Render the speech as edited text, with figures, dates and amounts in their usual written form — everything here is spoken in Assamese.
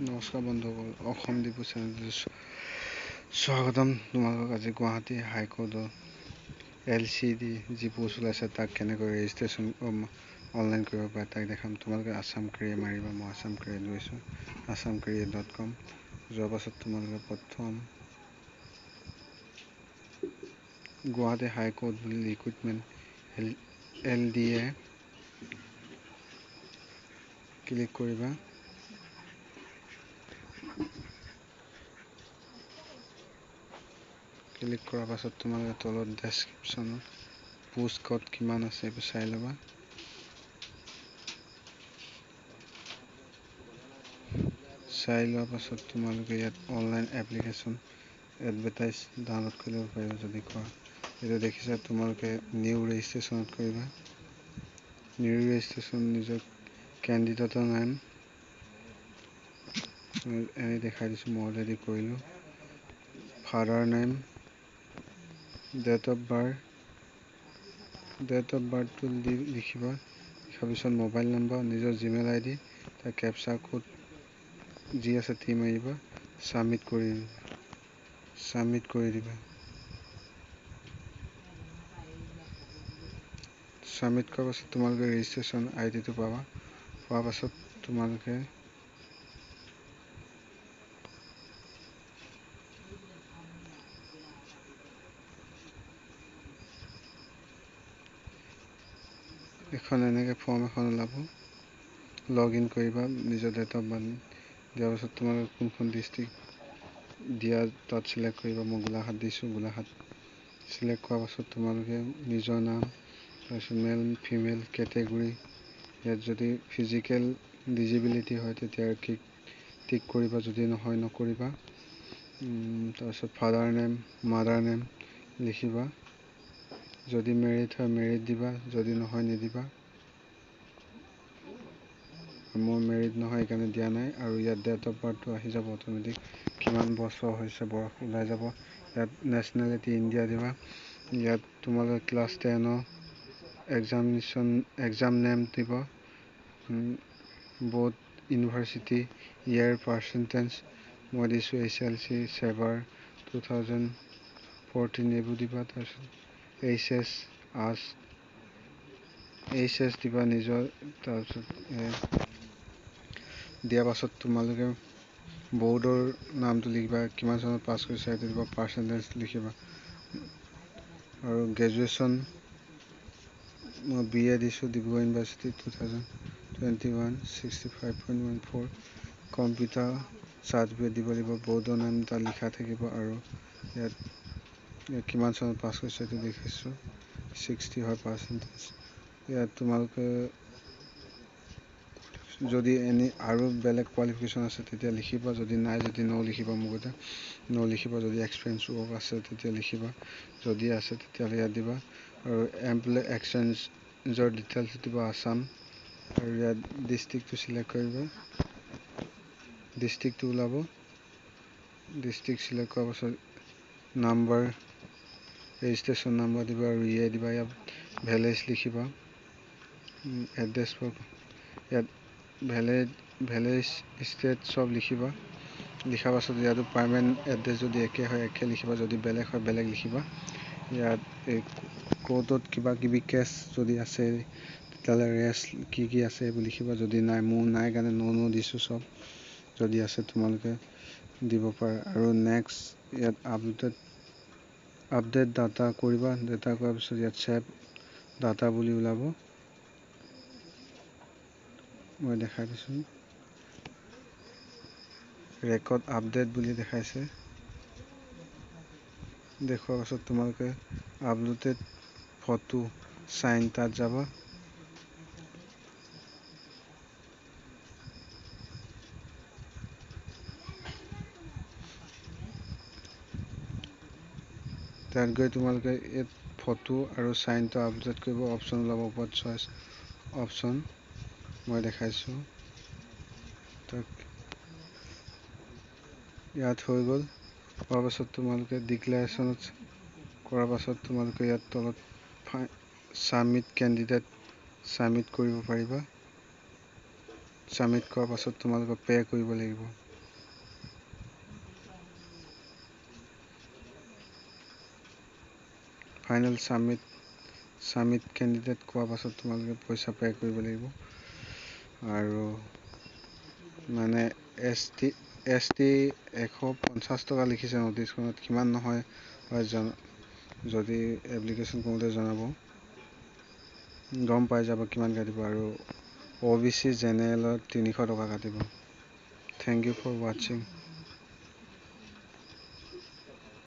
নমস্কাৰ বন্ধুসকল, অসম ডিপু চেনেলটোলৈ স্বাগতম তোমালোকক। আজি গুৱাহাটী হাইকোৰ্টৰ এলচিডি যি পোষ্ট ওলাইছে, তাক কেনেকৈ ৰেজিষ্ট্ৰেশ্যন অনলাইন কৰিব পাৰে তাক দেখাম। তোমালোকে আছাম কেৰিয়াৰ মাৰিবা। মই আছাম কেৰিয়াৰ লৈছোঁ। assamcareer.com যোৱাৰ পাছত তোমালোকে প্ৰথম গুৱাহাটী হাইকোৰ্ট বুলি ৰিক্ৰুইটমেণ্ট এলডিএ ক্লিক কৰিবা। ক্লিক কৰাৰ পাছত তোমালোকে তলত ডেছক্ৰিপশ্যনত পোষ্ট ক'ড কিমান আছে এইবোৰ চাই ল'বা। চাই লোৱাৰ পাছত তোমালোকে ইয়াত অনলাইন এপ্লিকেশ্যন এডভাৰটাইজ ডাউনলোড কৰি ল'ব পাৰিবা যদি কৰা। এইটো দেখিছা, তোমালোকে নিউ ৰেজিষ্ট্ৰেশ্যনত কৰিবা। নিউ ৰেজিষ্ট্ৰেশ্যন, নিজৰ কেণ্ডিডেটৰ নাম এনেই দেখাই দিছোঁ, মই অলৰেডি কৰিলোঁ। Father name, date of birth, date of বাৰ্থটো দি লিখিবা। লিখাৰ পিছত মোবাইল নম্বৰ, নিজৰ জিমেইল আইডি, তাৰ কেপচা কোড যি আছে টি মাৰিবা, ছাবমিট কৰি দিবা, ছাবমিট কৰি দিবা। ছাবমিট কৰাৰ পাছত তোমালোকে ৰেজিষ্ট্ৰেশ্যন আইডিটো পাবা। পোৱাৰ পাছত তোমালোকে এখন এনেকৈ ফৰ্ম এখন ওলাব। লগ ইন কৰিবা, নিজৰ ডেট অফ বাৰ্থ দিয়াৰ পাছত তোমালোকে কোনখন ডিষ্ট্ৰিক্ট দিয়া তাত চিলেক্ট কৰিবা। মই গোলাঘাট দিছোঁ। গোলাঘাট চিলেক্ট কৰাৰ পাছত তোমালোকে নিজৰ নাম, তাৰপিছত মেল, ফিমেল, কেটেগৰী, ইয়াত যদি ফিজিকেল ডিজিবিলিটি হয় তেতিয়া কি টিক কৰিবা, যদি নহয় নকৰিবা। তাৰপিছত ফাদাৰ নেম, মাদাৰ নেম লিখিবা। যদি মেৰিড হয় মেৰিড দিবা, যদি নহয় নিদিবা। মই মেৰিড নহয়, সেইকাৰণে দিয়া নাই। আৰু ইয়াত ডেট অফ বাৰ্থটো আহি যাব অট'মেটিক, কিমান বছৰ হৈছে বয়স ওলাই যাব। ইয়াত নেশ্যনেলিটি ইণ্ডিয়া দিবা। ইয়াত তোমালোকে ক্লাছ 10ৰ এক্সামিনেশ্যন এক্সাম নেম দিব, ব'ৰ্ড, ইউনিভাৰ্চিটি, ইয়েৰ, পাৰ্চেণ্টেজ, মই দিছোঁ এইচএলচি ছেবাৰ 2014, এইবোৰ দিবা। তাৰপিছত এইচএছ আৰ্টছ, এইচএছ দিবা নিজৰ। তাৰপিছত দিয়াৰ পাছত তোমালোকে বৰ্ডৰ নামটো লিখিবা, কিমান চনত পাছ কৰিছা সেইটো দিবা, পাৰ্চেণ্টেজ লিখিবা। আৰু গ্ৰেজুৱেশ্যন মই বিএ দিছোঁ, ডিব্ৰুগড় ইউনিভাৰ্চিটি, 2021, 65.14। কম্পিউটাৰ চাৰ্টিফিকেট দিব লাগিব, বৰ্ডৰ নাম তাত লিখা থাকিব আৰু ইয়াত কিমান চনত পাছ কৰিছে সেইটো দেখিছোঁ, 60 হয় পাৰ্চেণ্টেজ। ইয়াত তোমালোকে যদি এনি আৰু বেলেগ কোৱালিফিকেশ্যন আছে তেতিয়া লিখিবা, যদি নাই যদি ন' লিখিবা, মোৰ গতে ন' লিখিবা। যদি এক্সপিৰিয়েঞ্চ ৱৰ্ক আছে তেতিয়া লিখিবা, যদি আছে তেতিয়াহ'লে ইয়াত দিবা। আৰু এমপ্লয় এক্সচেঞ্জৰ ডিটেইলছ দিবা, আছাম, আৰু ইয়াত ডিষ্ট্ৰিক্টটো চিলেক্ট কৰিবা। ডিষ্ট্ৰিক্টটো ওলাব। ডিষ্ট্ৰিক্ট চিলেক্ট কৰাৰ পাছত নাম্বাৰ, ৰেজিষ্ট্ৰেশ্যন নাম্বাৰ দিবা আৰু ইয়ে দিবা। ইয়াত ভিলেজ লিখিবা, এড্ৰেছ, ইয়াত ভিলেজ, ষ্টেট চব লিখিবা। লিখাৰ পাছত ইয়াতো পাৰ্মানেণ্ট এড্ৰেছ যদি একে হয় একে লিখিবা, যদি বেলেগ হয় বেলেগ লিখিবা। ইয়াত এই কোৰ্টত কিবা কিবি কেছ যদি আছে তেতিয়াহ'লে ৰেষ্ট কি কি আছে এইবোৰ লিখিবা। যদি নাই, মোৰ নাই কাৰণে ন' ন' দিছোঁ চব, যদি আছে তোমালোকে দিব পাৰা। আৰু নেক্সট ইয়াত আপডেট ডাটা কৰিবা। ডাটা কৰাৰ পিছত ইয়াত ছেভ ডাটা বুলি ওলাব, মই দেখাই দিছোঁ। ৰেকৰ্ড আপডেট বুলি দেখাইছে। দেখুৱাৰ পাছত তোমালোকে আপলোডেড ফটো চাইন তাত যাবা। তাত গৈ তোমালোকে ইয়াত ফটো আৰু চাইনটো আপলোড কৰিব অপশ্যন ওলাব ওপৰত, চইচ অপশ্যন মই দেখাইছোঁ। তাক ইয়াত হৈ গ'ল। হোৱাৰ পাছত তোমালোকে ডিক্লেৰেশ্যনত কৰাৰ পাছত তোমালোকে ইয়াত তলত ছাবমিট কেণ্ডিডেট ছাবমিট কৰিব পাৰিবা। ছাবমিট কৰাৰ পাছত তোমালোকে পে' কৰিব লাগিব। ফাইনেল ছাবমিট, ছাবমিট কেণ্ডিডেট কোৱাৰ পাছত তোমালোকে পইচা পে' কৰিব লাগিব। আৰু মানে এছ টি 150 টকা লিখিছে নটিছখনত, কিমান নহয় হয় যদি এপ্লিকেশ্যন কৰোঁতে জনাব, গম পাই যাব কিমান কাটিব। আৰু অ' বি চি, জেনেৰেলত 300 টকা কাটিব। Thank you for watching.